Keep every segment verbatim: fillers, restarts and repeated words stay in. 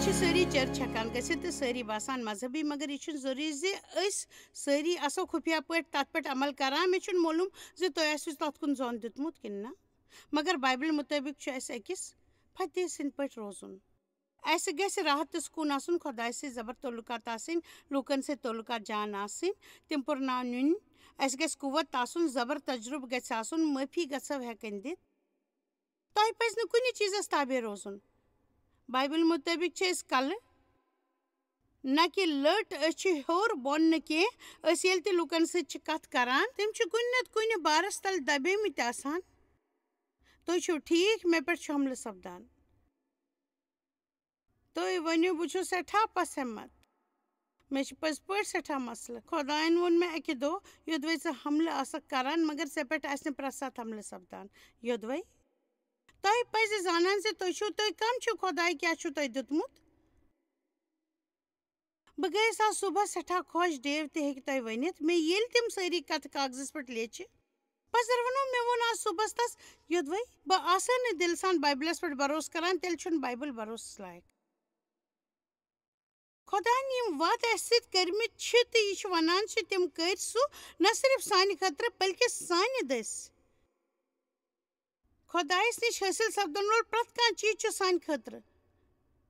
چھِ سٲری چرچ ہٮ۪کان گٔژھِتھ تہٕ سٲری باسان مذہبی، مگر یہِ چھُنہٕ ضروٗری زِ أسۍ سٲری آسو خُفیہ پٲٹھۍ تَتھ پٮ۪ٹھ عمل کران۔ مےٚ چھُنہٕ معلوٗم زِ تۄہہِ آسِوٕ تَتھ کُن زوٚن دیُتمُت کِنہٕ نہ، مگر بایبلہِ مُطٲبِق چھُ اَسہِ أکِس فتح سٕنٛدۍ پٲٹھۍ روزُن۔ اَسہِ گژھِ راحت تہٕ سکوٗن آسُن، خۄدایہِ سۭتۍ زبر تعلقات آسٕنۍ، لوٗکن سۭتۍ تعلقات جان آسٕنۍ، تِم پُرناو نِنۍ۔ اَسہِ گژھِ قوت آسُن، زبر تجرُبہٕ گژھِ آسُن، معٲفی گژھو ہٮ۪کٕنۍ دِتھ۔ تۄہہِ پزِ نہٕ کُنہِ چیٖزس تابع روزُن۔ بایبل مُطٲبِق چھِ أسۍ کلہٕ، نہ کہِ لٔٹ۔ أسۍ چھِ ہیوٚر بۄن نہٕ کینٛہہ۔ أسۍ ییٚلہِ تہِ لوٗکن سۭتۍ چھِ کتھ کران، تِم چھِ کُنہِ نتہٕ کُنہِ بارس تل دبیمٕتۍ آسان۔ تُہۍ چھِو ٹھیٖک، مےٚ پٮ۪ٹھ چھُ حملہٕ سپدان۔ تُہۍ ؤنِو، بہٕ چھُس سٮ۪ٹھاہ پس ہٮ۪مت۔ مےٚ چھِ پٔزۍ پٲٹھۍ سٮ۪ٹھاہ مسلہٕ۔ خۄدایَن ووٚن مےٚ اَکہِ دۄہ، یوٚدوَے ژٕ حملہٕ آسَکھ کران، مگر ژےٚ پٮ۪ٹھ آسہِ نہٕ پرٛٮ۪تھ ساتہٕ حملہٕ سپدان۔ یوٚدوَے؟ تۄہہِ پَزِ زانُن زِ تُہۍ چھِو، تُہۍ کَم چھِو، خۄداے کیٛاہ چھُ تۄہہِ دیُتمُت؟ بہٕ گٔیَس آز صُبحَس سٮ۪ٹھاہ خۄش، ڈیو تہِ ہیٚکہِ تۄہہِ ؤنِتھ، مےٚ ییٚلہِ تِم سٲری کَتھٕ کاغذَس پٮ۪ٹھ لیچھِ۔ پزر ووٚنُن، مےٚ ووٚن آز صُبحَس تَس، یوٚدوَے بہٕ آسہٕ نہٕ دِلہٕ سان بایبلَس پٮ۪ٹھ بروسہٕ کران، تیٚلہِ چھُنہٕ بایبل بروسَس لایق۔ خۄدایَن یِم وعدٕ اَسہِ سۭتۍ کٔرمٕتۍ چھِ تہٕ یہِ چھُ وَنان زِ تِم کٔرۍ سُہ نہ صرف سانہِ خٲطرٕ، بلکہِ سانہِ دٔسۍ۔ خۄدایَس نِش حٲصِل سپدَن وول پرٛٮ۪تھ کانٛہہ چیٖز چھُ سانہِ خٲطرٕ۔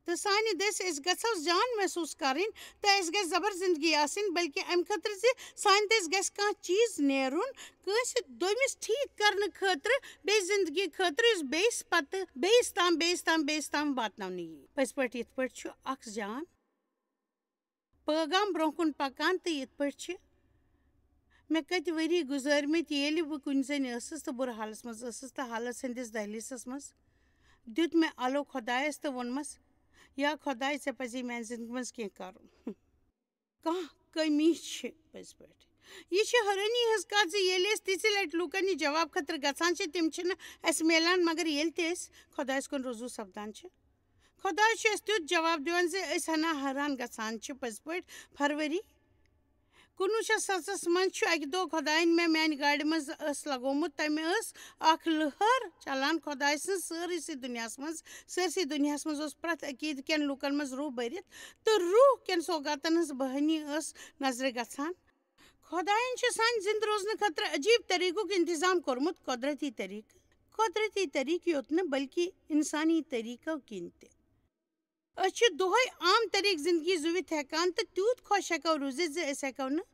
تہٕ سانہِ دٔسۍ أسۍ گژھو جان محسوٗس کَرٕنۍ تہٕ اَسہِ گژھِ زبر زندگی آسٕنۍ، بلکہِ اَمہِ خٲطرٕ زِ سانہِ دٔسۍ گژھِ کانٛہہ چیٖز نیرُن کٲنٛسہِ دوٚیمِس ٹھیٖک کرنہٕ خٲطرٕ، بیٚیہِ زندگی خٲطرٕ، یُس بیٚیِس پتہٕ بیٚیِس تام، بیٚیِس تام، بیٚیِس تام واتناونہٕ یی۔ پٔزۍ پٲٹھۍ یِتھ پٲٹھۍ چھُ اکھ جان پٲغام برٛونٛہہ کُن پکان تہٕ یِتھ پٲٹھۍ چھِ مےٚ کٔتۍ ؤری گُزٲرمٕتۍ، ییٚلہِ بہٕ کُنہِ زٔنۍ ٲسٕس تہٕ بُرٕ حالس منٛز ٲسٕس تہٕ حالس ہٕنٛدِس دہلیٖزس منٛز دیُت مےٚ الو خۄدایس تہٕ ووٚنمس، یا خۄداے، ژےٚ پزی میانہِ زندگی منٛز کینٛہہ کرُن۔ کانٛہہ کٔمی چھِ پٔزۍ پٲٹھۍ۔ یہِ چھِ حٲرٲنی ہٕنٛز کتھ زِ ییٚلہِ أسۍ تِژھِ لٹہِ لوٗکن نِش جواب خٲطرٕ گژھان چھِ، تِم چھِنہٕ اَسہِ میلان، مگر ییٚلہِ تہِ أسۍ خۄدایَس کُن رجوع سپدان چھِ، خۄداے چھُ اَسہِ تیُتھ جواب دِوان زِ أسۍ ہنا حٲران گژھان چھِ۔ پٔزۍ پٲٹھۍ، فروری کُنوُہ شیٚتھ ستَس منٛز چھُ اَکہِ دۄہ خۄدایَن مےٚ میٛانہِ گاڑِ منٛز ٲس لگومُت، تَمہِ ٲس اکھ لٔہر چلان۔ خۄداے سٕنٛز سٲرسٕے دُنیاہَس منٛز، سٲرسٕے دُنیاہَس منٛز اوس پرٛٮ۪تھ عقیٖدٕ کٮ۪ن لوٗکَن منٛز روح بٔرِتھ، تہٕ روح کٮ۪ن سوگاتن ہٕنٛز بہٲنی ٲس نظرِ گژھان۔ خۄدایَن چھُ سانہِ زِنٛدٕ روزنہٕ خٲطرٕ عجیٖب طریٖقُک انتظام کوٚرمُت، قۄدرتی طریٖقہٕ، قۄدرتی طریٖقہٕ یوت نہٕ، بلکہِ اِنسٲنی طریٖقو کِنۍ تہِ۔ أسۍ چھِ دۄہَے عام طریٖقہٕ زِنٛدگی زُوِتھ ہٮ۪کان تہٕ تیوٗت خۄش ہٮ۪کو روٗزِتھ زِ أسۍ ہٮ۪کو نہٕ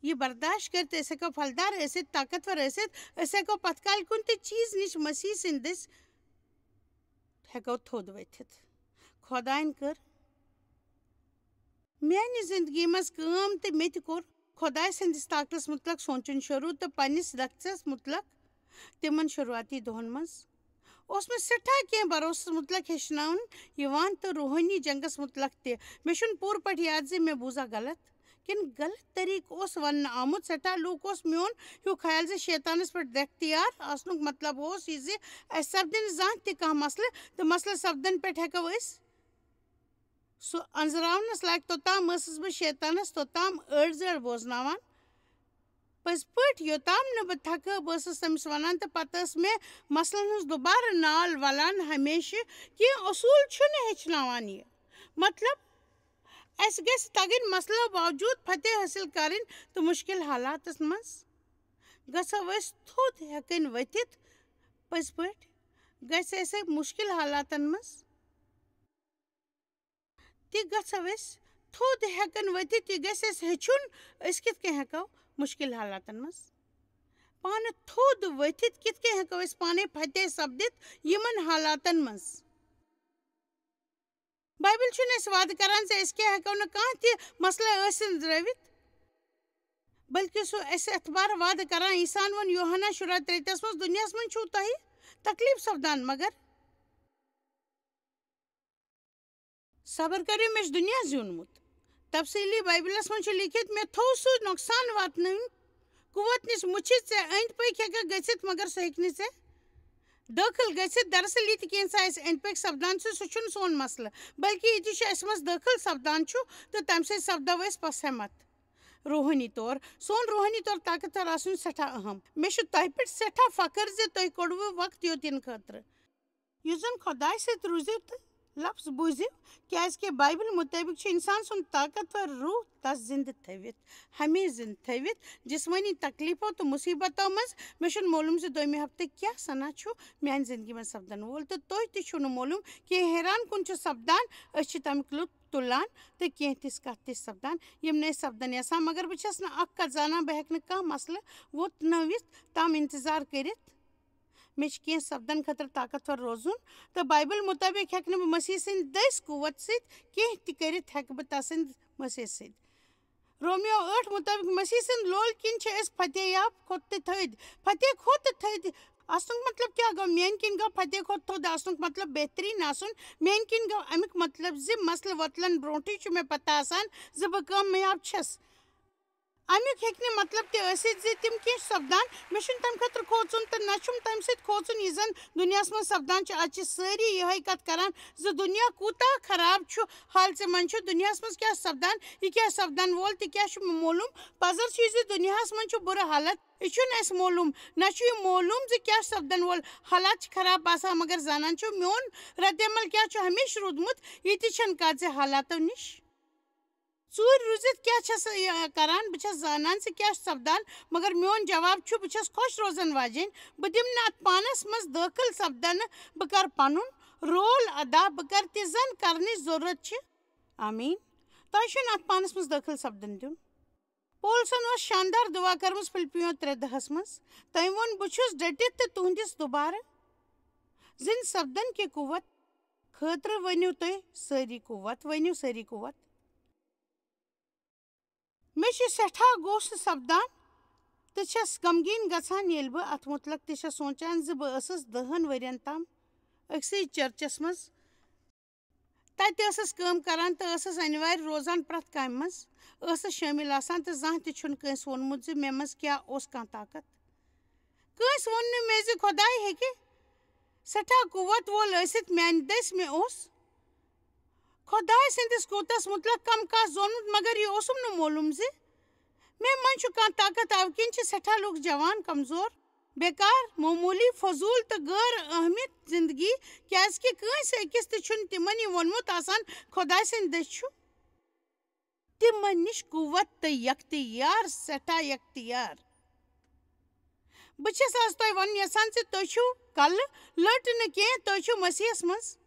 یہِ برداشت کٔرِتھ، أسۍ ہٮ۪کو پھلدار ٲسِتھ، طاقتور ٲسِتھ، أسۍ ہٮ۪کو پتھ کالہِ کُنہِ تہِ چیٖز نِش مسیح سٕنٛدِ دٔسۍ ہٮ۪کو تھوٚد ؤتھِتھ۔ خۄدایَن کٔر میٛانہِ زِنٛدگی منٛز کٲم تہٕ مےٚ تہِ کوٚر خۄداے سٕنٛدِس طاقتَس مُتعلِق سونٛچُن شروٗع تہٕ پنٛنِس لَکچَس مُتعلِق تِمَن شروٗعاتی دۄہَن منٛز اوس مےٚ سٮ۪ٹھاہ کینٛہہ بروسَس مُتعلِق ہیٚچھناوُن یِوان تہٕ روحٲنی جنٛگَس مُتعلِق تہِ۔ مےٚ چھُنہٕ پوٗرٕ پٲٹھۍ یاد زِ مےٚ بوٗزا غلط کِنہٕ غلط طریٖقہٕ اوس وننہٕ آمُت۔ سٮ۪ٹھاہ لوٗکھ اوس میون ہیوٗ خیال زِ شیطانس پٮ۪ٹھ دٮ۪ختیار آسنُک مطلب اوس یہِ زِ اَسہِ سپدِ نہٕ زانٛہہ تہِ کانٛہہ مسلہٕ تہٕ مسلہٕ سپدن پٮ۪ٹھ ہٮ۪کو أسۍ سُہ أنٛزراونس لایق۔ توٚتام ٲسٕس بہٕ شیطانس توٚتام أڑۍ زٔڑۍ بوزناوان۔ پٔزۍ پٲٹھۍ، یوٚتام نہٕ بہٕ تھکہٕ، بہٕ ٲسٕس تٔمِس ونان تہٕ پتہٕ ٲس مےٚ مسلن ہٕنٛز دُبارٕ نال ولان۔ ہمیشہٕ کینٛہہ اصوٗل چھُنہٕ ہیٚچھناوان یہِ۔ مطلب، اَسہِ گژھِ تگٕنۍ مسلو باوجوٗد فتح حٲصِل کرٕنۍ تہٕ مُشکِل حالاتس منٛز گژھو أسۍ تھوٚد ہٮ۪کٕنۍ ؤتھِتھ۔ پٔزۍ پٲٹھۍ گژھِ اَسہِ مُشکِل حالاتن منٛز تہِ گژھو أسۍ تھوٚد ہٮ۪کٕنۍ ؤتھِتھ۔ یہِ گژھِ اَسہِ ہیٚچھُن، أسۍ کِتھ کٔنۍ ہٮ۪کو مُشکِل حالاتن منٛز پانہٕ تھوٚد ؤتھِتھ، کِتھ کٔنۍ ہٮ۪کو أسۍ پانے فتح سپدِتھ یِمن حالاتن منٛز۔ بایبل چھُنہٕ اَسہِ وعدٕ کران زِ أسۍ کیٛاہ ہٮ۪کو نہٕ کانٛہہ تہِ مسلہٕ ٲسِتھ رٲوِتھ، بلکہِ سُہ اَسہِ اَتھ بار وعدٕ کران۔ عیسیٰ ہن ووٚن یوحنا شُراہ ترٛیٚتس منٛز، دُنیاہَس منٛز چھُو تۄہہِ تکلیٖف سپدان، مگر صبر کٔرِو، مےٚ چھُ دُنیا زیوٗنمُت۔ تفصیٖلی بایبلس منٛز چھُ لیٖکھِتھ، مےٚ تھوٚو سُہ نۄقصان واتنہٕ قوت نِش مُچھِتھ، ژےٚ أنٛدۍ پٔکۍ ہٮ۪ککھ گٔژھِتھ، مگر سُہ ہیٚکہِ نہٕ ژےٚ دٲخل گٔژھِتھ۔ دراصل، یہِ تہِ کینٛژھا اَسہِ أنٛدۍ پٔکۍ سپدان چھُ، سُہ چھُنہٕ سون مسلہٕ، بلکہِ یہِ تہِ چھُ اَسہِ منٛز دٲخل سپدان چھُ، تہٕ تَمہِ سۭتۍ سپدو أسۍ پس ہٮ۪مت۔ روحٲنی طور، سون روحٲنی طور طاقتور آسُن سٮ۪ٹھاہ اہم۔ مےٚ چھُ تۄہہِ پٮ۪ٹھ سٮ۪ٹھاہ فخر زِ تُہۍ کوٚڑوٕ وقت یوت یِنہٕ خٲطرٕ۔ یُس زن خۄدایہِ سۭتۍ روٗزِو تہٕ لفظ بوٗزِو، کیٛازِکہِ بایبل مُطٲبِق چھُ اِنسان سُنٛد طاقتور روح تس زِنٛدٕ تھٲوِتھ، ہمیشہٕ زِنٛدٕ تھٲوِتھ، جسمٲنی تکلیفو تہٕ مُصیبتو منٛز۔ مےٚ چھُنہٕ معلوم زِ دوٚیمہِ ہفتہٕ کیٛاہ سنا چھُ میٛانہِ زندگی منٛز سپدن وول، تہٕ تُہۍ تہِ چھُو نہٕ معلوم۔ کینٛہہ حیران کُن چھُ سپدان، أسۍ چھِ تَمیُک لُطف تُلان، تہٕ کینٛہہ تِژھ کتھ تہِ چھِ سپدان، یِم نہٕ أسۍ سپدن یژھان۔ مگر بہٕ چھَس نہٕ اکھ کتھ زانان، بہٕ ہیٚکہٕ نہٕ کانٛہہ مسلہٕ ووتنٲوِتھ تام انتظار کٔرِتھ۔ مےٚ چھِ کینٛہہ سپدن خٲطرٕ طاقتور روزُن، تہٕ بایبل مُطٲبِق ہیٚکہٕ نہٕ بہٕ مسیح سٕنٛدِ دٔسۍ قوت سۭتۍ کینٛہہ تہِ کٔرِتھ، ہیٚکہٕ بہٕ تسٕنٛدِ مسیح سۭتۍ۔ رومیو ٲٹھ مُطٲبِق مسیح سٕنٛدِ لولہٕ کِنۍ چھِ أسۍ فتح یاب کھۄتہٕ تہِ تھٔدۍ، فتح کھۄتہٕ تھٔدۍ۔ آسنُک مطلب کیٛاہ گوٚو؟ میٛانہِ کِنۍ گوٚو فتح کھۄتہٕ تھوٚد آسنُک مطلب بہتریٖن آسُن۔ میٛانہِ کِنۍ گوٚو اَمیُک مطلب زِ مسلہٕ وۄتلَن برونٛٹھٕے چھُ مےٚ پتہ آسان زِ بہٕ کامیاب چھَس۔ اَمیُک ہیٚکہِ نہٕ مطلب تہِ ٲسِتھ زِ تِم کینٛہہ چھِ سپدان۔ مےٚ چھُنہٕ تَمہِ خٲطرٕ کھوژُن، تہٕ نہ چھُم تَمہِ سۭتۍ کھوژُن، یہِ زَن دُنیاہَس منٛز سپدان چھُ۔ آز چھِ سٲری یِہوٚے کَتھ کَران زِ دُنیا کوٗتاہ خراب چھُ، حالژِ منٛز چھُ دُنیاہَس منٛز کیٛاہ سپدان، یہِ کیٛاہ سپدَن وول، تہِ کیٛاہ چھُ مےٚ معلوٗم۔ پَزر چھُ یہِ زِ دُنیاہَس منٛز چھُ بُرٕ حالت۔ یہِ چھُنہٕ اَسہِ معلوٗم، نہ چھُ یہِ معلوٗم زِ کیٛاہ چھُ سپدَن وول۔ حالات چھِ خراب باسان، مگر زانان چھِو، میون رد عمل کیٛاہ چھُ ہمیشہٕ روٗدمُت، یہِ تہِ چھَنہٕ کَتھ زِ حالاتو نِش ژوٗرِ روٗزِتھ کیٛاہ چھَس، یہِ، کران؟ بہٕ چھَس زانان زِ کیٛاہ چھُ سپدان، مگر میون جواب چھُ، بہٕ چھَس خۄش روزَن واجیٚنۍ۔ بہٕ دِمہٕ نہٕ اَتھ پانَس منٛز دٲخٕل سپدنہٕ۔ بہٕ کَرٕ پَنُن رول ادا، بہٕ کَرٕ تہِ زَن کَرنٕچ ضروٗرت چھِ۔ آمیٖن۔ تۄہہِ چھُنہٕ اَتھ پانَس منٛز دٲخٕل سپدُن دیُن۔ پولسن ٲس شاندار دُعا کٔرمٕژ فِلپِیو ترٛےٚ دَہَس منٛز۔ تٔمۍ ووٚن، "بہٕ چھُس ڈٔٹِتھ تہٕ تُہنٛدِس دُبارٕ زِنٛدٕ سپدن کہِ قوت خٲطرٕ ؤنِو تُہۍ سٲری قوت، ؤنِو سٲری قوت۔" مےٚ چھُ سٮ۪ٹھاہ غوسہٕ سپدان تہٕ چھَس غمگیٖن گژھان، ییٚلہِ بہٕ اَتھ مُتعلق تہِ چھَس سونٛچان زِ بہٕ ٲسٕس دَہَن ؤرِین تام أکسٕے چرچس منٛز۔ تَتہِ ٲسٕس کٲم کران تہٕ ٲسٕس اَنِوارِ روزان پرٛٮ۪تھ کامہِ منٛز، ٲسٕس شٲمِل آسان تہٕ زانٛہہ تہِ چھُنہٕ کٲنٛسہِ ووٚنمُت زِ مےٚ منٛز کیٛاہ اوس کانٛہہ طاقت۔ کٲنٛسہِ ووٚن نہٕ مےٚ زِ خۄداے ہیٚکہِ سٮ۪ٹھاہ قوت وول ٲسِتھ میٛانہِ دٔسۍ مےٚ اوس خۄداے سٕنٛدِس قوتس مُتعلق کم کانٛہہ زونمُت، مگر یہِ اوسُم نہٕ معلوٗم زِ مےٚ منٛز چھُ کانٛہہ طاقت۔ اَوٕ کِنۍ چھِ سٮ۪ٹھاہ لُکھ جوان، کمزور، بیکار، معموٗلی، فضوٗل تہٕ غٲر اہمیت زندگی، کیٛازِکہِ کٲنٛسہِ أکِس تہِ چھُنہٕ تِمن یہِ ووٚنمُت آسان، خۄداے سٕنٛدِ دٔسۍ چھُ تِمن نِش قوت تہٕ یختیار، سٮ۪ٹھاہ یختیار۔ بہٕ چھَس آز تۄہہِ وَنُن یَژھان زِ تُہۍ چھِو کَلہٕ لٔٹ نہٕ کینٛہہ، تُہۍ چھِو مسیحَس منٛز۔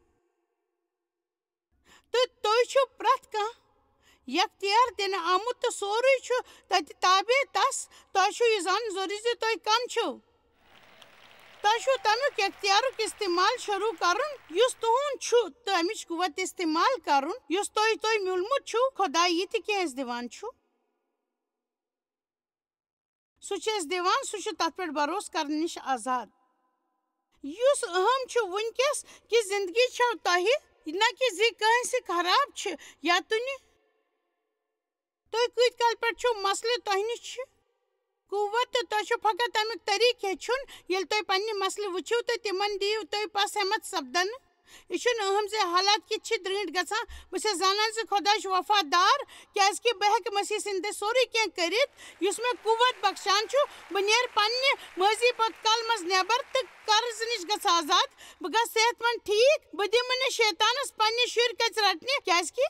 تہٕ تُہۍ چھِو پرٛٮ۪تھ کانٛہہ یختیار دِنہٕ آمُت تہٕ سورُے چھُ تَتہِ تابع تَس۔ تۄہہِ چھُو یہِ زانُن ضروٗری زِ تُہۍ کَم چھِو۔ تۄہہِ چھُو تَمیُک اختیارُک استعمال شروٗع کَرُن، یُس تُہُنٛد چھُ، تہٕ اَمِچ قوت استعمال کَرُن، یُس تۄہہِ، تۄہہِ میوٗلمُت چھُ۔ خۄداے یہِ تہِ کینٛہہ اَسہِ دِوان چھُ، سُہ چھُ اَسہِ دِوان، سُہ چھُ تَتھ پٮ۪ٹھ بھروسہٕ کرنہٕ نِش آزاد۔ یُس اہم چھُ وٕنکیٚس کہِ زندگی چھو تۄہہِ، نہ کہِ زِ کٲنٛسہِ خراب چھِ یا تُنہِ۔ تُہۍ کۭتۍ کال پٮ۪ٹھ چھِو مسلہٕ تۄہہِ نِش چھِ؟ قوت تہٕ تۄہہِ چھُ فقط تَمیُک طریٖقہٕ ہیٚچھُن۔ ییٚلہِ تُہۍ پننہِ مسلہٕ وٕچھِو تہٕ تِمن دِیِو تُہۍ پس ہٮ۪متھ سپدنہٕ۔ یہِ چھُنہٕ اہم زِ حالات کِتھ چھِ درٛٲنٛٹھۍ گژھان۔ بہٕ چھَس زانان زِ خۄداے چھُ وفادار، کیٛازِکہِ بہٕ ہٮ۪کہٕ مسیح سٕنٛدِ دٔسۍ سورُے کینٛہہ کٔرِتھ، یُس مےٚ قوت بخشان چھُ۔ بہٕ نیرٕ پننہِ مٲضی پتہٕ کل منٛز نٮ۪بر تہٕ قرض نِش گژھٕ آزاد۔ بہٕ گژھٕ صحت مند ٹھیٖک۔ بہٕ دِمہٕ نہٕ شیطانس پننہِ شُرۍ کَژِ رٹنہِ، کیٛازِکہِ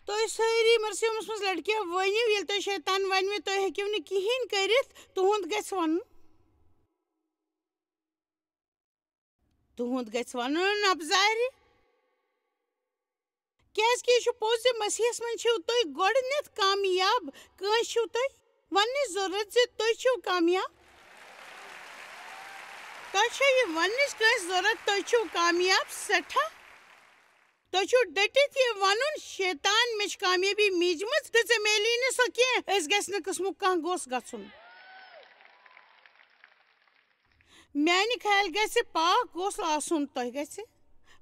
تُہۍ سٲری مرسیومس منٛز لڑکے ؤنِو، ییٚلہِ تۄہہِ شیطان ونوٕ، تُہۍ ہیٚکِو نہٕ کِہیٖنۍ کٔرِتھ، تُہُنٛد گژھِ وَنُن۔ تُہُنٛد گژھِ وَنُن اپزارِ۔ کیٛازِکہِ یہِ چھُ پوٚز زِ مسیحس منٛز چھِو تُہۍ گۄڈٕنٮ۪تھ کامیاب۔ کٲنٛسہِ چھِو تُہۍ وننٕچ ضروٗرت زِ تُہۍ چھِو کامیاب؟ تۄہہِ چھےٚ یہِ وننٕچ کٲنٛسہِ ضروٗرت، تُہۍ چھِو کامیاب سٮ۪ٹھاہ؟ تۄہہِ چھُو ڈٔٹِتھ یہِ ونُن، "شیطان، مےٚ چھِ کامیٲبی میٖجمٕژ تہٕ ژےٚ میلی نہٕ سۄ کینٛہہ۔" أسۍ گژھِ نہٕ قٕسمُک کانٛہہ غوسہٕ گژھُن۔ میانہِ خیال گژھِ پاک غسل آسُن، تۄہہِ گژھِ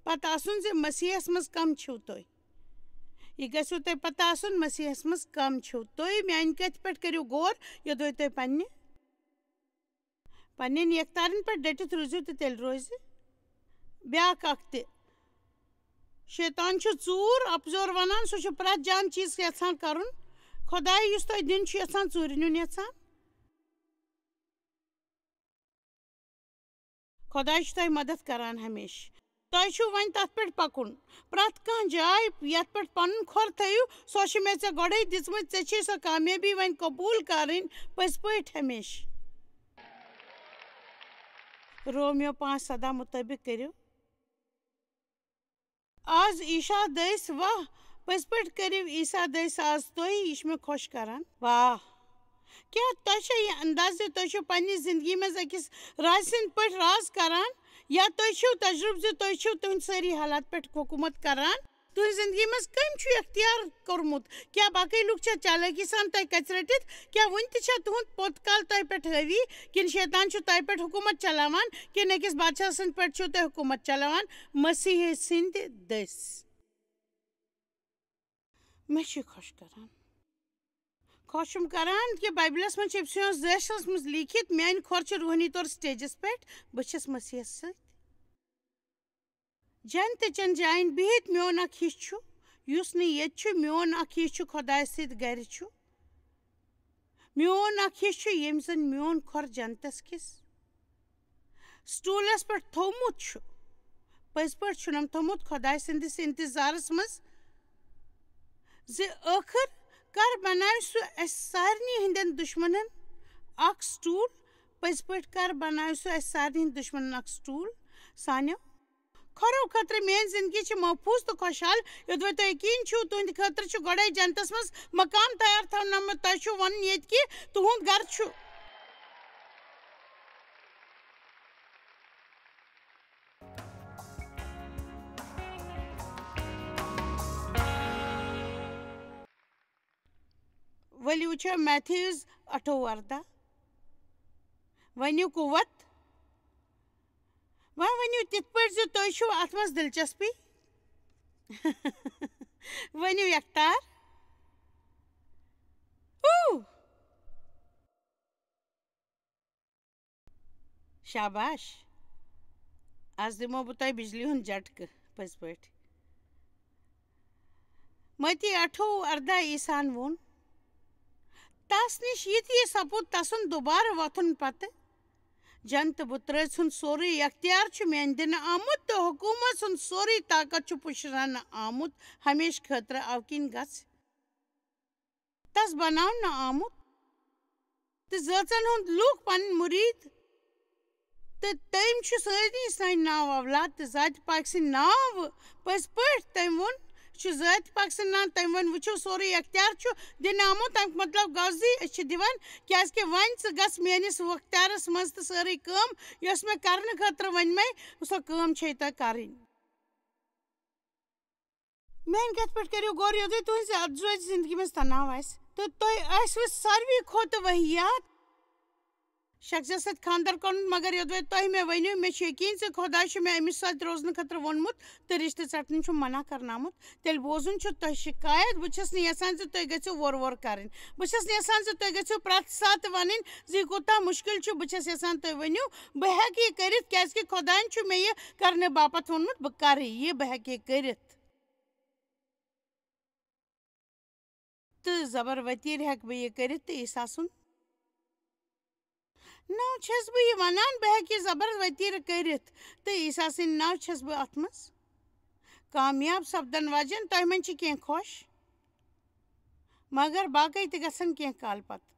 پتہ آسُن زِ مسیحس منٛز کم چھِو تُہۍ۔ یہِ گژھِوٕ تۄہہِ پتہ آسُن، مسیحس منٛز کم چھِو تُہۍ۔ میانہِ کتھِ پٮ۪ٹھ کٔرِو غور، یوٚدوے تُہۍ پننہِ، پننٮ۪ن یکتارن پٮ۪ٹھ ڈٔٹِتھ روٗزِو تہٕ تیٚلہِ روزِ بیاکھ اکھ تہِ۔ شیطان چھُ ژوٗر، اپزور ونان، سُہ چھُ پرٛٮ۪تھ جان چیٖز یژھان کرُن۔ خۄداے یُس تۄہہِ دیُن چھُ یژھان، ژوٗرِ نیُن یژھان۔ خۄداے چھُ تۄہہِ مدد کران ہمیشہٕ۔ تۄہہِ چھُو وۄنۍ تَتھ پٮ۪ٹھ پَکُن۔ پرٛٮ۪تھ کانٛہہ جاے، یَتھ پٮ۪ٹھ پَنُن کھۄر تھٲیِو، سۄ چھِ مےٚ ژےٚ گۄڈَے دِژمٕژ۔ ژےٚ چھے سۄ کامیٲبی وۄنۍ قبوٗل کَرٕنۍ، پٔزۍ پٲٹھۍ ہمیشہٕ۔ رومیو پانٛژھ سَداہ مُطٲبِق کٔرِو۔ آز عیٖشا دٔسۍ واہ، پٔزۍ پٲٹھۍ کٔرِو عیٖسا دٔسۍ آز تُہۍ، یہِ چھُ مےٚ خۄش کران۔ واہ، کیٛاہ تۄہہِ چھا یہِ انداز زِ تُہۍ چھِو پننہِ زندگی منٛز أکِس رازٕ سٕنٛدۍ پٲٹھۍ راز کران، یا تُہۍ چھِو تجربہٕ زِ تُہۍ چھِو تُہنٛدۍ سٲری حالات پٮ۪ٹھ حکوٗمت کران؟ تُہنٛزِ زندگی منٛز کٔمۍ چھُ اختیار کوٚرمُت؟ کیٛاہ باقٕے لوٗکھ چھا چالٲکی سان تۄہہِ کَژِ رٔٹِتھ؟ کیٛاہ وُنہِ تہِ چھا تُہُنٛد پوٚت کال تۄہہِ پٮ۪ٹھ حٲوی؟ کِنہٕ شیطان چھُ تۄہہِ پٮ۪ٹھ حکوٗمت چلاوان؟ کِنہٕ أکِس بادشاہ سٕنٛدِ پٮ۪ٹھ چھُو تُہۍ حکوٗمت چلاوان؟ مسیح سٕنٛدِ دٔسۍ۔ مےٚ چھُ خۄش کران۔ خۄش چھُم کران کہِ بایبلس منٛز چھُ اِفسیوس زٲہِس منٛز لیٖکھِتھ، "میانہِ کھۄر چھِ روحٲنی طور سٹیجس پٮ۪ٹھ، بہٕ چھَس مسیحس سۭتۍ۔" جنتہٕ چٮ۪ن جاین بِہِتھ میون اکھ حصہٕ چھُ، یُس نہٕ ییٚتہِ چھُ، میون اکھ حصہٕ چھُ خۄدایس سۭتۍ گرِ چھُ۔ میون اکھ حصہٕ چھُ، ییٚمۍ زَن میون کھۄر جنتَس کِس سٹوٗلَس پٮ۪ٹھ تھوٚومُت چھُ۔ پٔزۍ پٲٹھۍ چھُنَم تھوٚومُت خۄداے سٕنٛدِس اِنتظارَس منٛز زِ ٲخٕر کَر بَناوِ سُہ اَسہِ سارنٕے ہٕنٛدٮ۪ن دُشمَنَن اکھ سٹوٗل۔ پٔزۍ پٲٹھۍ کَر بَناوِ سُہ اَسہِ سارنٕے ہٕنٛدۍ دُشمَنَن اکھ سٹوٗل۔ سانیو کھۄرو خٲطرٕ میٲنۍ زندگی چھِ محفوٗظ تہٕ خۄشحال۔ یوٚدوَے تۄہہِ یقیٖن چھُو، تُہنٛدِ خٲطرٕ چھُ گۄڈَے جنتَس منٛز مقام تیار تھاونہٕ آمُت۔ تۄہہِ چھُو وَنُن ییٚتہِ کہِ تُہُنٛد گَرٕ چھُ۔ ؤلِو وٕچھو میتھیوز اَٹھووُہ اَرداہ۔ ؤنِو قوت۔ وۄنۍ ؤنِو تِتھ پٲٹھۍ زِ تُہۍ چھِو اَتھ منٛز دِلچسپی۔ ؤنِو یَکتار۔ اوٗ۔ شاباش۔ آز دِمو بہٕ تۄہہِ بجلی ہُنٛد جھٹکہٕ، پٔزۍ پٲٹھۍ۔ متی اَٹھووُہ اَرداہ عیسیٰ ہن ووٚن، تس نِش یہِ تہِ یہِ سپُد تسُنٛد دُبارٕ وۄتھُن پتہٕ، جنتہٕ بُترٲژ ہُنٛد سورُے اختیار چھُ میانہِ دِنہٕ آمُت تہٕ حکوٗمت ہُنٛد سورُے طاقت چھُ پُشراونہٕ آمُت ہمیشہٕ خٲطرٕ۔ اَوٕ کِنۍ گژھِ تس بناونہٕ آمُت تہٕ زٲژن ہُنٛد لوٗکھ پنٕنۍ مُریٖد۔ تہٕ تٔمۍ چھُ سٲری سانہِ ناو اولاد تہٕ ذاتِ پاک سٕنٛدۍ ناو پٔزۍ پٲٹھۍ تٔمۍ ووٚن، چھُ ذاتِ پاک سٕنٛدۍ ناو تٔمۍ ووٚن، وٕچھِو، سورُے اختیار چھُ دِنہٕ آمُت۔ تَمیُک مطلب گوٚو زِ أسۍ چھِ دِوان، کیٛازِکہِ وۄنۍ ژٕ گژھ میٲنِس اختیارس منٛز تہٕ سٲرٕے کٲم یۄس مےٚ کرنہٕ خٲطرٕ ووٚن مےٚ، سۄ کٲم چھے تۄہہِ کرٕنۍ۔ میانہِ کتھِ پٮ۪ٹھ کٔرِو غور، یوٚدُے تُہنٛزِ اتھ زوجہِ زندگی منٛز تناو آسہِ تہٕ تۄہہِ آسِوٕ ساروی کھۄتہٕ وٲحیات شخصس سۭتۍ خانٛدر کوٚرمُت، مگر یوٚدوے تۄہہِ مےٚ ؤنِو، مےٚ چھُ یقیٖن زِ خۄداے چھُ مےٚ أمِس سۭتۍ روزنہٕ خٲطرٕ ووٚنمُت تہٕ رشتہٕ ژٹنہٕ چھُم منع کرنہٕ آمُت، تیٚلہِ بوزُن چھُ تۄہہِ شکایت۔ بہٕ چھَس نہٕ یژھان زِ تُہۍ گٔژھِو وورٕ وورٕ کرٕنۍ۔ بہٕ چھَس نہٕ یژھان زِ تُہۍ گٔژھِو پرٛٮ۪تھ ساتہٕ ونٕنۍ زِ یہِ کوٗتاہ مُشکِل چھُ۔ بہٕ چھَس یژھان تُہۍ ؤنِو، بہٕ ہٮ۪کہٕ یہِ کٔرِتھ، کیٛازِکہِ خۄدایَن چھُ مےٚ یہِ کرنہٕ باپتھ ووٚنمُت، بہٕ کرٕ یہِ، بہٕ ہٮ۪کہٕ یہِ کٔرِتھ۔ تہٕ زبر ؤتیٖر ہٮ۪کہٕ بہٕ یہِ کٔرِتھ تہٕ عیسیٰ سُنٛد ناو چھَس بہٕ یہِ وَنان، بہٕ ہٮ۪کہٕ یہِ زبر ؤتیٖر کٔرِتھ تہٕ عیسیٰ سٕنٛدِ ناو چھَس بہٕ اَتھ منٛز کامیاب سپدن واجٮ۪ن۔ تۄہہِ منٛز چھِ کینٛہہ خۄش، مگر باقٕے تہِ گژھن کینٛہہ کال پتہٕ۔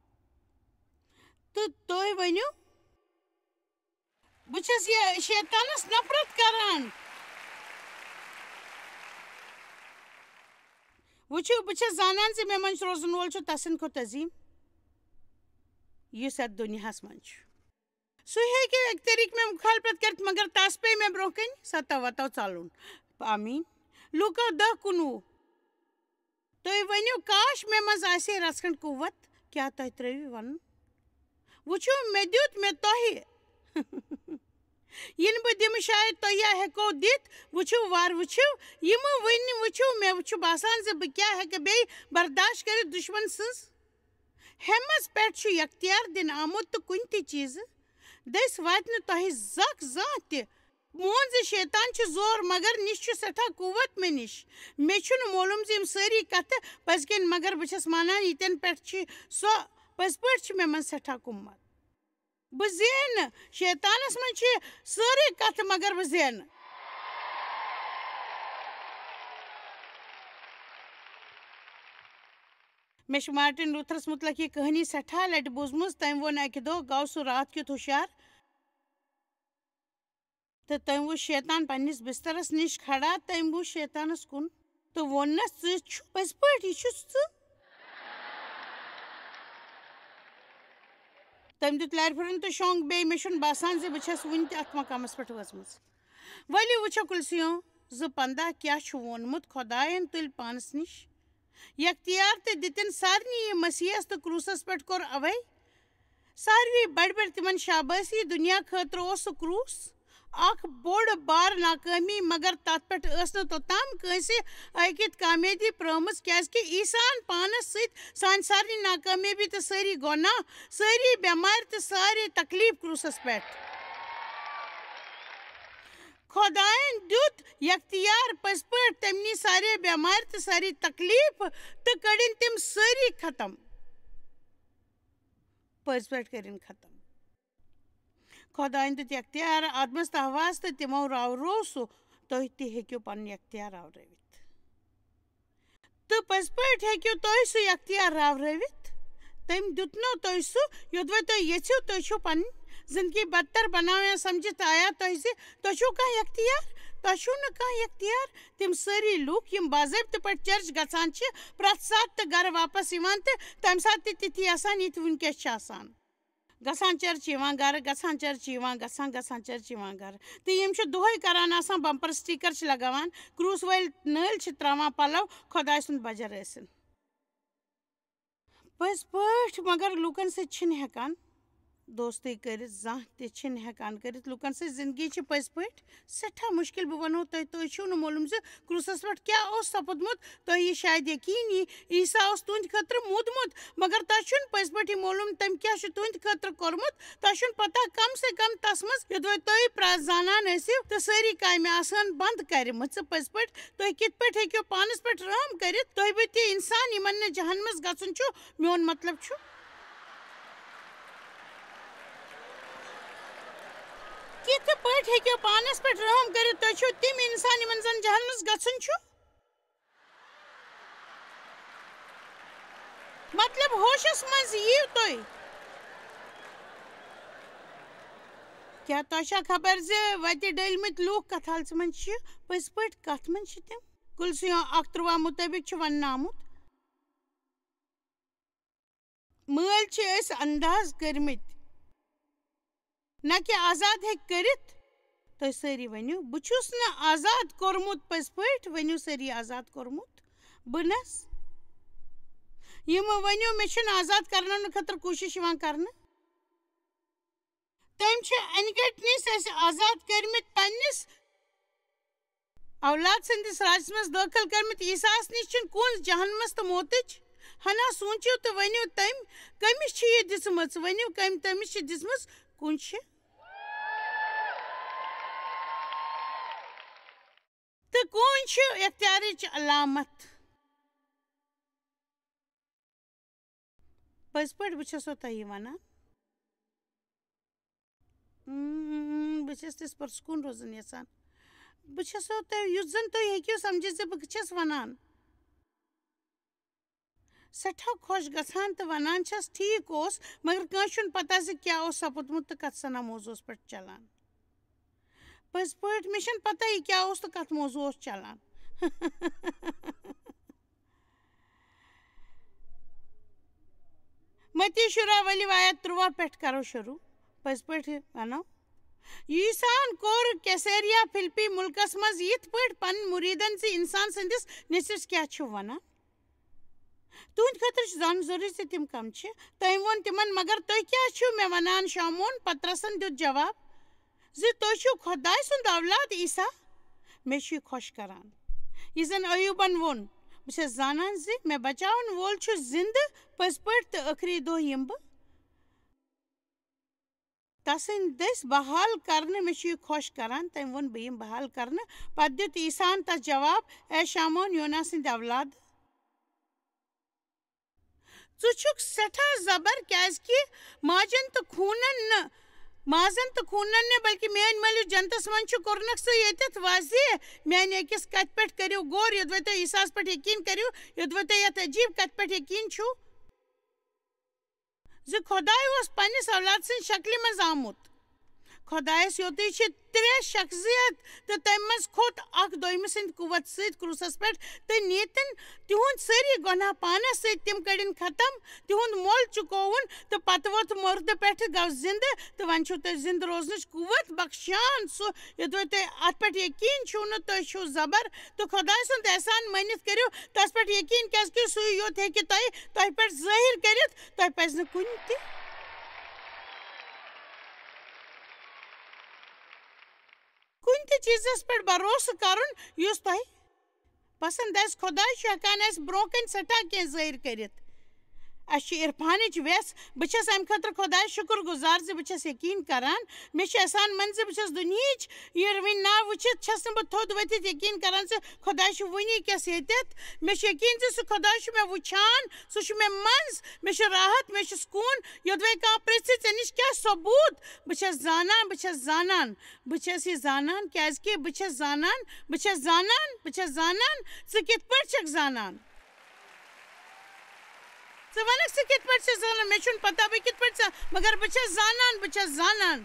تہٕ تُہۍ ؤنِو، بہٕ چھَس یہِ شیطانَس نفرت کران۔ وٕچھِو، بہٕ چھَس زانان زِ مےٚ منٛز روزَن وول چھُ تَسٕنٛدِ کھۄتہٕ عظیٖم، یُس یَتھ دُنیاہَس منٛز چھُ۔ سُہ ہیٚکہِ اَکہِ طریٖقہٕ مےٚ مُخالفت کٔرِتھ، مگر تَس پیٚیہِ مےٚ برٛونٛہہ کَنہِ سَتو وَتو ژَلُن۔ آمیٖن۔ لوٗکا دَہ کُنوُہ۔ تُہۍ ؤنِو، کاش مےٚ منٛز آسہِ ہے رژھ کھنٛڈ قوت، کیٛاہ تۄہہِ ترٛٲوِو وَنُن؟ وٕچھِو، مےٚ دیُت مےٚ تۄہہِ۔ یِنہٕ بہٕ دِمہٕ شاید تۄہہِ یا ہٮ۪کو دِتھ۔ وٕچھِو، وارٕ وٕچھِو، یِمہٕ وٕنہِ وٕچھِو، مےٚ چھُ باسان زِ بہٕ کیٛاہ ہٮ۪کہٕ بیٚیہِ برداشت کٔرِتھ دُشمن سٕنٛز ہٮ۪مَس پٮ۪ٹھ چھُ یختیار دِنہٕ آمُت تہٕ کُنہِ تہِ چیٖزٕ دٔسۍ واتہِ نہٕ تۄہہِ زکھ زانٛہہ تہِ۔ مون زِ شیطان چھُ زور، مگر نِش چھُ سٮ۪ٹھاہ قوت مےٚ نِش۔ مےٚ چھُنہٕ معلوم زِ یِم سٲری کتھٕ پٔزۍ کِنۍ، مگر بہٕ چھَس مانان ییٚتٮ۪ن پٮ۪ٹھ چھِ سۄ، پٔزۍ پٲٹھۍ چھِ مےٚ منٛز سٮ۪ٹھاہ قوت۔ بہٕ زینہٕ۔ شیطانس منٛز چھِ سٲرٕے کتھٕ، مگر بہٕ زینہٕ۔ مےٚ چھِ مارٹن لوٗتھرس مُتعلق یہِ کہانی سٮ۪ٹھاہ لٹہِ بوٗزمٕژ۔ تٔمۍ ووٚن اکہِ دۄہ، گوٚو سُہ راتھ کیُتھ ہُشار، تہٕ تٔمۍ وُچھ شیطان پننِس بسترس نِش کھڑا۔ تٔمۍ وُچھ شیطانس کُن تہٕ ووٚننس، "ژٕ چھُ پٔزۍ پٲٹھۍ، یہِ چھُس ژٕ؟" تٔمۍ دیُت لرِ پھِرُن تہٕ شۄنٛگ بیٚیہِ۔ مےٚ چھُنہٕ باسان زِ بہٕ چھَس وُنہِ تہِ اَتھ مقامَس پٮ۪ٹھ وٲژمٕژ۔ ؤلِو وٕچھو کُلسیوں زٕ پنٛداہ کیٛاہ چھُ ووٚنمُت خۄدایَن تُلۍ پانَس نِش۔ یختیار تہٕ دِتِن سارنٕے یہِ مسیحس تہٕ کرٛوٗسَس پٮ۪ٹھ کوٚر اَوَے۔ ساروی بَڑِ بَڑِ تِمَن شابٲشی، دُنیا خٲطرٕ اوس سُہ کرٛوٗس اکھ بوٚڑ بار ناکٲمی، مگر تتھ پٮ۪ٹھ ٲس نہٕ توٚتام کٲنٛسہِ أکِت کامیٲبی پرٲومٕژ، کیازِ کہِ عیسیٰ ہن پانس سۭتۍ سانہِ سارنٕے ناکامیٲبی تہٕ سٲری گۄناہ، سٲری بٮ۪مارِ تہٕ سارے تکلیف کرٛوٗسس پٮ۪ٹھ۔ خۄدایَن دیُت یختیار پٔزۍ پٲٹھۍ، تٔمۍ نی سارے بٮ۪مارِ تہٕ سٲری تکلیف تہٕ کٔڑِن تِم سٲری ختم۔ پٔزۍ پٲٹھۍ کٔرِن ختم۔ خۄدایَن دیُت یختیار آدمَس تہٕ حواہَس تہٕ تِمو راوروو سُہ، تُہۍ تہِ ہیٚکِو پَنُن یختیار راورٲوِتھ۔ تہٕ پٔزۍ پٲٹھۍ ہیٚکِو تُہۍ سُہ یختیار راورٲوِتھ۔ تٔمۍ دیُتنو تۄہہِ سُہ، یوٚدوَے تُہۍ یژھِو، تُہۍ چھِو پَنٕنۍ زِندگی بدتر بَناوان۔ سَمجھِتھ آیا تۄہہِ زِ تۄہہِ چھُو کانٛہہ یختیار؟ تۄہہِ چھُو نہٕ کانٛہہ یختیار۔ تِم سٲری لوٗکھ یِم باضٲبطہٕ پٲٹھۍ چرچ گژھان چھِ، پرٛٮ۪تھ ساتہٕ تہٕ گَرٕ واپَس یِوان تہٕ تَمہِ ساتہٕ تہِ تِتھی آسان، یِتھۍ وٕنکیٚس چھِ آسان۔ گژھان چرچ یِوان گرٕ، گژھان چرچ یِوان گژھان، گژھان چرچ یِوان گرٕ۔ تہٕ یِم چھِ دۄہے کران آسان بمپر سٹیکر چھِ لگاوان، کروس وٲلۍ نٲلۍ چھِ تراوان پلو، خۄداے سُنٛد بجر ٲسِن۔ پٔزۍ پٲٹھۍ، مگر لوٗکن سۭتۍ چھِنہٕ ہٮ۪کان دوستی کٔرِتھ، زانٛہہ تہِ چھِنہٕ ہٮ۪کان کٔرِتھ لوٗکن سۭتۍ۔ زندگی چھِ پٔزۍ پٲٹھۍ سٮ۪ٹھاہ مُشکِل۔ بہٕ وَنو تۄہہِ، تُہۍ چھِو نہٕ معلوٗم زِ کروسَس پٮ۪ٹھ کیٛاہ اوس سَپُدمُت۔ تۄہہِ یہِ شاید یقیٖن یی، عیسیٰ اوس تُہنٛدِ خٲطرٕ موٗدمُت، مگر تۄہہِ چھُنہٕ پٔزۍ پٲٹھۍ یہِ معلوٗم تٔمۍ کیٛاہ چھُ تُہنٛدِ خٲطرٕ کوٚرمُت۔ تۄہہِ چھُنہٕ پتہ کم سے کم تَس منٛز، یوٚدوَے تُہۍ پرٛ-، زانان ٲسِو تہٕ سٲری کامہِ آسہٕ ہن بنٛد کَرِمَژٕ۔ پٔزۍ پٲٹھۍ، تُہۍ کِتھ پٲٹھۍ ہیٚکِو پانَس پٮ۪ٹھ رحم کٔرِتھ؟ تُہۍ بہٕ تہِ اِنسان، یِمَن نہٕ جہنمَس گژھُن چھُ، میون مطلب چھُ۔ کِتھ پٲٹھۍ ہیٚکِو پانَس پٮ۪ٹھ رحم کٔرِتھ؟ تُہۍ چھِو تِم اِنسان، یِمَن زَن جہنمَس گژھُن چھُ۔ مطلب، ہوشَس منٛز یِیِو تُہۍ۔ کیٛاہ تۄہہِ چھا خبر زِ وَتہِ ڈٔلۍمٕتۍ لوٗکھ کَتھ حالژٕ منٛز چھِ؟ پٔزۍ پٲٹھۍ کَتھ منٛز چھِ تِم؟ کُلسیوں اَکھ تُرٛواہ مُطٲبِق چھُ وَننہٕ آمُت، مٲلۍ چھِ أسۍ انداز کٔرمٕتۍ، نہ کہِ آزاد ہیٚکہِ کٔرِتھ۔ تُہۍ سٲری ؤنِو، "بہٕ چھُس نہٕ آزاد کوٚرمُت"۔ پٔزۍ پٲٹھۍ ؤنِو سٲری، "آزاد کوٚرمُت بہٕ نَس"۔ یِم ؤنِو، "مےٚ چھُنہٕ آزاد کرناونہٕ خٲطرٕ کوٗشِش یِوان کرنہٕ"۔ تٔمۍ چھِ انہِ گٔٹۍ نِس اَسہِ آزاد کٔرمٕتۍ پننِس اولاد سٕنٛدِس راجس منٛز دٲخل کٔرمٕتۍ۔ عیسیٰ ہس نِش چھِنہٕ کُنٛز جہنمس تہٕ موتٕچ۔ ہنا سوٗنٛچِو تہٕ ؤنِو، تٔمۍ کٔمِس چھِ یہِ دِژمٕژ؟ ؤنِو، کٔمۍ تٔمِس چھِ دِژمٕژ؟ کُن چھِ؟ تہٕ کُن چھِ اختیارٕچ علامت؟ پٔزۍ پٲٹھۍ، بہٕ چھَسو تۄہہِ یہِ وَنان۔ اۭں، بہٕ چھَس تِژھ پٲٹھۍ سکوٗن روزُن یَژھان۔ بہٕ چھَسو تۄہہِ، یُتھ زَن تُہۍ ہیٚکِو سَمجھِتھ زِ بہٕ چھَس وَنان۔ سٮ۪ٹھاہ خۄش گژھان تہٕ وَنان چھَس، "ٹھیٖک اوس، مگر کٲنٛسہِ چھُنہٕ پَتہ زِ کیٛاہ اوس سَپُدمُت تہٕ کَتھ سَنا موضوعس پٮ۪ٹھ چَلان۔" پٔزۍ پٲٹھۍ، مےٚ چھَنہٕ پَتہ یہِ کیٛاہ اوس تہٕ کَتھ موضوعس چَلان۔ متی شُراہ، ؤلِو آیت تُرٛواہ پٮ۪ٹھ کَرو شروٗع۔ پٔزۍ پٲٹھۍ وَنو، عیسیٰ ہن کوٚر کیسریا فِلپی مُلکَس منٛز یِتھ پٲٹھۍ پنٕنۍ مُریٖدن زِ اِنسان سٕنٛدِس نیٚچوِس کیٛاہ چھِو وَنان؟ تُہٕنٛدِ خٲطرٕ چھُ زانُن ضروٗری زِ تِم کَم چھِ۔ تٔمۍ ووٚن تِمن، "مگر تُہۍ کیٛاہ چھِو مےٚ وَنان، شامون؟" پطرسن دیُت جواب زِ، "تُہۍ چھِو خۄداے سُنٛد اولاد عیسیٰ۔ مےٚ چھُ یہِ خۄش کران، یہِ زَن ایوبن ووٚن، بہٕ چھَس زانان زِ مےٚ بچاون وول چھُ زِندٕ پٔزۍ پٲٹھۍ، تہٕ ٲخری دۄہ یِمہٕ بہٕ تسٕنٛدۍ دٔسۍ بحال کرنہٕ، مےٚ چھُ یہِ خۄش کران۔" تٔمۍ ووٚن، "بہٕ یِمہٕ بحال کرنہٕ۔" پتہٕ دیُت عیسیٰ ہن تس جواب، "اے شامون، یونا سٕنٛدۍ اولاد، ژٕ چھُکھ سٮ۪ٹھاہ زبر، کیازِ کہِ ماجن تہٕ خوٗنن نہٕ، مازن تہٕ خوٗنن نہٕ، بلکہِ میٲنۍ مٲلِس جنتس منٛز چھُ، کوٚرنکھ ژٕ ییٚتٮ۪تھ واضح میانہِ أکِس کتھِ پٮ۪ٹھ۔ کٔرِو غور، یوٚدوَے تُہۍ عیسیٰ ہس پٮ۪ٹھ یقین کٔرِو، یوٚدوَے تُہۍ یتھ عجیب کتھِ پٮ۪ٹھ یقین چھُو زِ خۄداے اوس پننِس اولاد سٕنٛدِ شکلہِ منٛز آمُت۔ خۄدایس یوتُے چھِ ترٛےٚ شخصیت، تہٕ تمہِ منٛز کھوٚت اکھ دوٚیمہِ سٕنٛدِ قوت سۭتۍ کروسس پٮ۪ٹھ تہٕ نیتن تِہُنٛد سٲری گۄناہ پانس سۭتۍ، تِم کٔڑِن ختم، تِہُنٛد مۄل چُکووُن، تہٕ پتہٕ ووٚتھ مردٕ پٮ۪ٹھٕ، گوٚو زندٕ، تہٕ وۄنۍ چھُو تُہۍ زندٕ روزنٕچ قوت بخشان سُہ، یوٚدوَے تُہۍ اتھ پٮ۪ٹھ یقین چھُو نہٕ، تُہۍ چھِو زبر، تہٕ خۄداے سُنٛد احسان مٲنِتھ کٔرِو تس پٮ۪ٹھ یقین، کیازِ کہِ سُے یوت ہیٚکہِ تۄہہِ، تۄہہِ پٮ۪ٹھ ظٲہِر کٔرِتھ۔ تۄہہِ پزِ نہٕ کُنہِ تہِ، کُنہِ تہِ چیٖزس پٮ۪ٹھ بھروسہٕ کرُن یُس تۄہہِ پسند آسہِ۔ خۄداے چھُ ہٮ۪کان اَسہِ برونٛہہ کنہِ سٮ۪ٹھاہ کینٛہہ ظٲہِر کٔرِتھ۔ اَسہِ چھِ عرفانٕچ وٮ۪س۔ بہٕ چھَس اَمہِ خٲطرٕ خۄدایَس شُکُر گُزار زِ بہٕ چھَس یقیٖن کران۔ مےٚ چھُ احسان منٛد زِ بہٕ چھَس دُنہِچ یہِ وٕنہِ ناو وٕچھِتھ چھَس نہٕ بہٕ تھوٚد ؤتھِتھ یقیٖن کران زِ خۄداے چھُ وٕنہِ کیٛاہ ییٚتٮ۪تھ۔ مےٚ چھُ یقیٖن زِ سُہ خۄداے چھُ مےٚ وٕچھان، سُہ چھُ مےٚ منٛز، مےٚ چھُ راحت، مےٚ چھُ سکوٗن۔ یوٚدوَے کانٛہہ پرٛژھِ، "ژےٚ نِش کیٛاہ ثبوٗت؟" بہٕ چھَس زانان، بہٕ چھَس زانان، بہٕ چھَس یہِ زانان، کیٛازِکہِ بہٕ چھَس زانان، بہٕ چھَس زانان، بہٕ چھَس زانان۔ ژٕ کِتھ پٲٹھۍ چھَکھ زانان؟ ژٕ وَنَکھ، ژٕ کِتھ پٲٹھۍ چھَکھ زانان؟ مےٚ چھُنہٕ پَتہ، بہٕ کِتھ پٲٹھۍ زانہٕ، مگر بہٕ چھَس زانان، بہٕ چھَس زانان۔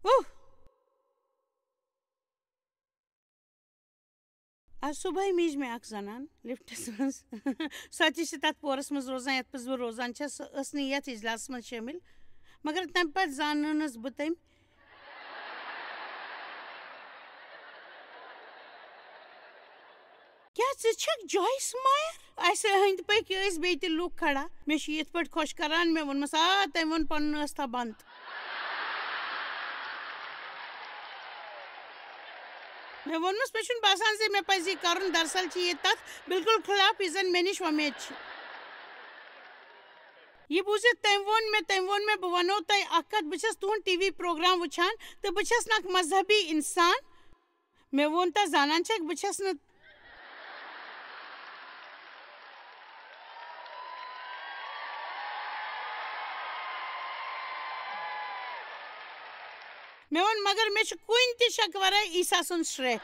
اوہ۔ آز صُبحٲے میج مےٚ اکھ زنان لفٹس منٛز۔ سۄ تہِ چھِ تتھ پورس منٛز روزان، یتھ منٛز بہٕ روزان چھَس۔ سۄ ٲس نہٕ یتھ اجلاسس منٛز شٲمِل، مگر تمہِ پتہٕ زاننٲونس بہٕ تٔمۍ۔ کیٛاہ ژٕ چھکھ جویس مایر؟ اسہِ أنٛدۍ پٔکۍ ٲسۍ بیٚیہِ تہِ لوٗکھ کھڑا۔ مےٚ چھُ یِتھ پٲٹھۍ خۄش کران، مےٚ ووٚنمس، آ، تٔمۍ ووٚن پنُن ٲس تھاو بنٛد۔ مےٚ ووٚنمس، مےٚ چھُنہٕ باسان زِ مےٚ پزِ یہِ کرُن، دراصل چھِ یہِ تتھ بالکل خلاف یہِ زن مےٚ نِش وۄمید چھِ۔ یہِ بوٗزِتھ تٔمۍ ووٚن مےٚ، تٔمۍ ووٚن مےٚ، بہٕ ونو تۄہہِ اکھ کتھ، بہٕ چھس تُہُنٛد ٹی وی پروگرام وٕچھان تہٕ بہٕ چھس نہٕ اکھ مذہبی انسان۔ مےٚ ووٚن، تۄہہِ زانان چھکھ، بہٕ چھَس نہٕ۔ مےٚ ووٚن، مگر مےٚ چھُ کُنہِ تہِ شک ورٲے عیسیٰ سُنٛد شرٛیٚہہ۔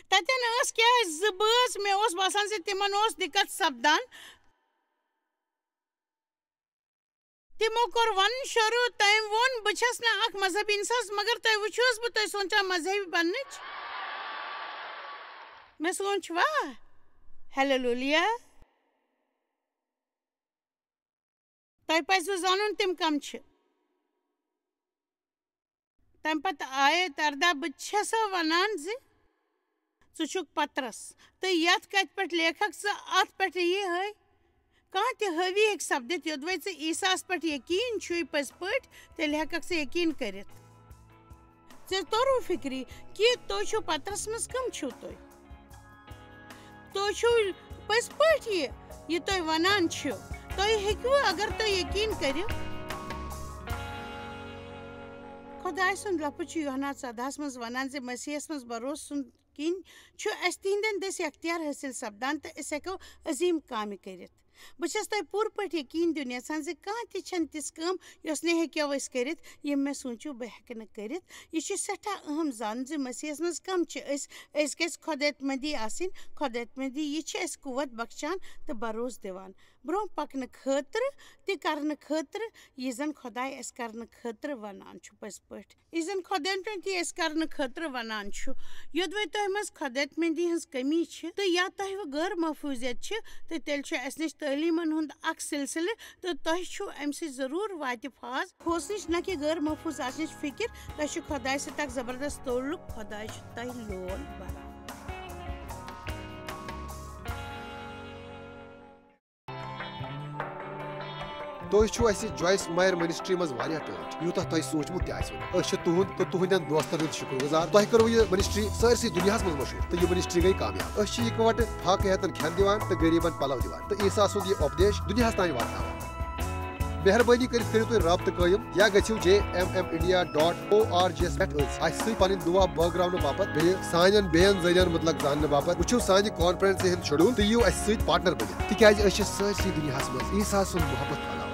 تَتٮ۪ن ٲس کیٛاہ زٕ بٲژ، مےٚ اوس باسان زِ تِمن اوس دِقت سپدان۔ تِمو کوٚر ونُن شروع، تٔمۍ ووٚن، "بہٕ چھَس نہٕ اکھ مذہبی انسان، مگر تۄہہِ وٕچھوس بہٕ تُہۍ سونٛچان مذہبی بننٕچ؟" مےٚ سونٛچ، واہ، ہیلیلویا، تۄہہِ پزِوٕ زانُن تِم کم چھِ۔ تَمہِ پتہٕ آیے تردہ، بہٕ چھَسو وَنان زِ ژٕ چھُکھ پطرس، تہٕ یَتھ کَتھِ پٮ۪ٹھ لیکھکھ ژٕ اَتھ پٮ۪ٹھ یی ہے۔ کانٛہہ تہِ حٲوی ہیٚکہِ سپدِتھ، یوٚدوَے ژٕ عیسیٰ ہَس پٮ۪ٹھ یقیٖن چھُے پٔزۍ پٲٹھۍ، تیٚلہِ ہیٚکَکھ ژٕ یقیٖن کٔرِتھ۔ ژےٚ توٚروٕ فِکرِ کہِ تُہۍ چھِو پطرس منٛز کٕم چھِو تُہۍ؟ تُہۍ چھِو پٔزۍ پٲٹھۍ یہِ، یہِ تُہۍ وَنان چھِو۔ تُہۍ ہیٚکِوٕ، اگر تُہۍ یقیٖن کٔرِو۔ خۄداے سُنٛد لفظ چھُ یوحنا ژۄدہَس منٛز وَنان زِ مسیحس منٛز بھروسہٕ سُنٛد کِنۍ چھُ اَسہِ تِہنٛدٮ۪ن دٔسۍ اختیار حٲصِل سپدان تہٕ أسۍ ہٮ۪کو عظیٖم کامہِ کٔرِتھ۔ بہٕ چھَس تۄہہِ پوٗرٕ پٲٹھۍ یقیٖن دیُن یژھان زِ کانٛہہ تہِ چھَنہٕ تِژھ کٲم یۄس نہٕ ہیٚکیو أسۍ کٔرِتھ، یِم مےٚ سوٗنٛچِو بہٕ ہٮ۪کہٕ نہٕ کٔرِتھ۔ یہِ چھُ سٮ۪ٹھاہ اہم زانُن زِ مسیحس منٛز کم چھِ أسۍ۔ أسۍ گژھِ خۄدایت مندی آسٕنۍ۔ خۄدایت مندی، یہِ چھِ اَسہِ قوت بخشان تہٕ بھروسہٕ دِوان برٛونٛہہ پکنہٕ خٲطرٕ تہِ کرنہٕ خٲطرٕ، یہِ زن خۄداے اَسہِ کرنہٕ خٲطرٕ ونان چھُ پٔزۍ پٲٹھۍ۔ یہِ زن خۄدایَن پٮ۪ٹھ یہِ اَسہِ کرنہٕ خٲطرٕ ونان چھُ۔ یوٚدوَے تۄہہِ منٛز خۄدایت مندی ہٕنٛز کٔمی چھِ تہٕ یا تۄہہِ وۄنۍ غٲر محفوٗظیت چھِ، تہٕ تیٚلہِ چھُ اَسہِ نِش تعلیٖمن ہُنٛد اکھ سلسلہٕ، تہٕ تۄہہِ چھُ اَمہِ سۭتۍ ضروٗر واتہِ فاض کھوژنٕچ نہ کہِ غٲر محفوٗظ آسنٕچ فِکر۔ تۄہہِ چھُ خۄدایہِ سۭتۍ اکھ زبردست تعلق، خۄداے چھُ تۄہہِ لول بران۔ تُہۍ چھِو اَسہِ جویس مایر منسٹری منٛز واریاہ ٹٲٹھۍ، یوٗتاہ تۄہہِ سوٗنٛچمُت تہِ آسِوٕ نہٕ۔ أسۍ چھِ تُہُنٛد تہٕ تُہٕنٛدٮ۪ن دوستن ہُنٛد شُکر گُزار۔ تۄہہِ کٔروٕ یہِ منسٹری سٲرسٕے دُنیاہس منٛز مشہوٗر تہٕ یہِ منسٹری گٔے کامیاب۔ أسۍ چھِ یِکوَٹہٕ فاقہٕ ہیتن کھٮ۪ن دِوان تہٕ غریٖبن پلو دِوان تہٕ عیسیٰ سُنٛد یہِ اُپدیش دُنیاہس تام واتناوان۔ مہربٲنی کٔرِتھ کٔرِو تُہۍ رابطہٕ قٲیِم یا گٔژھِو J M M India dot org یَس پٮ۪ٹھ أسۍ اَسہِ سۭتۍ پنٕنۍ دُعا بٲگراونہٕ باپتھ، بیٚیہِ سانٮ۪ن بیٚین ذٔریعن مُتعلق زاننہٕ باپتھ۔ وٕچھِو سانہِ کانفرنسہِ ہُنٛد شیڈول تہٕ یِیِو اَسہِ سۭتۍ پارٹنر بٔنِتھ، تِکیازِ أسۍ چھِ سٲرسٕے دُنیاہَس منٛز عیسیٰ سُنٛد محبت پھٔہلاوان۔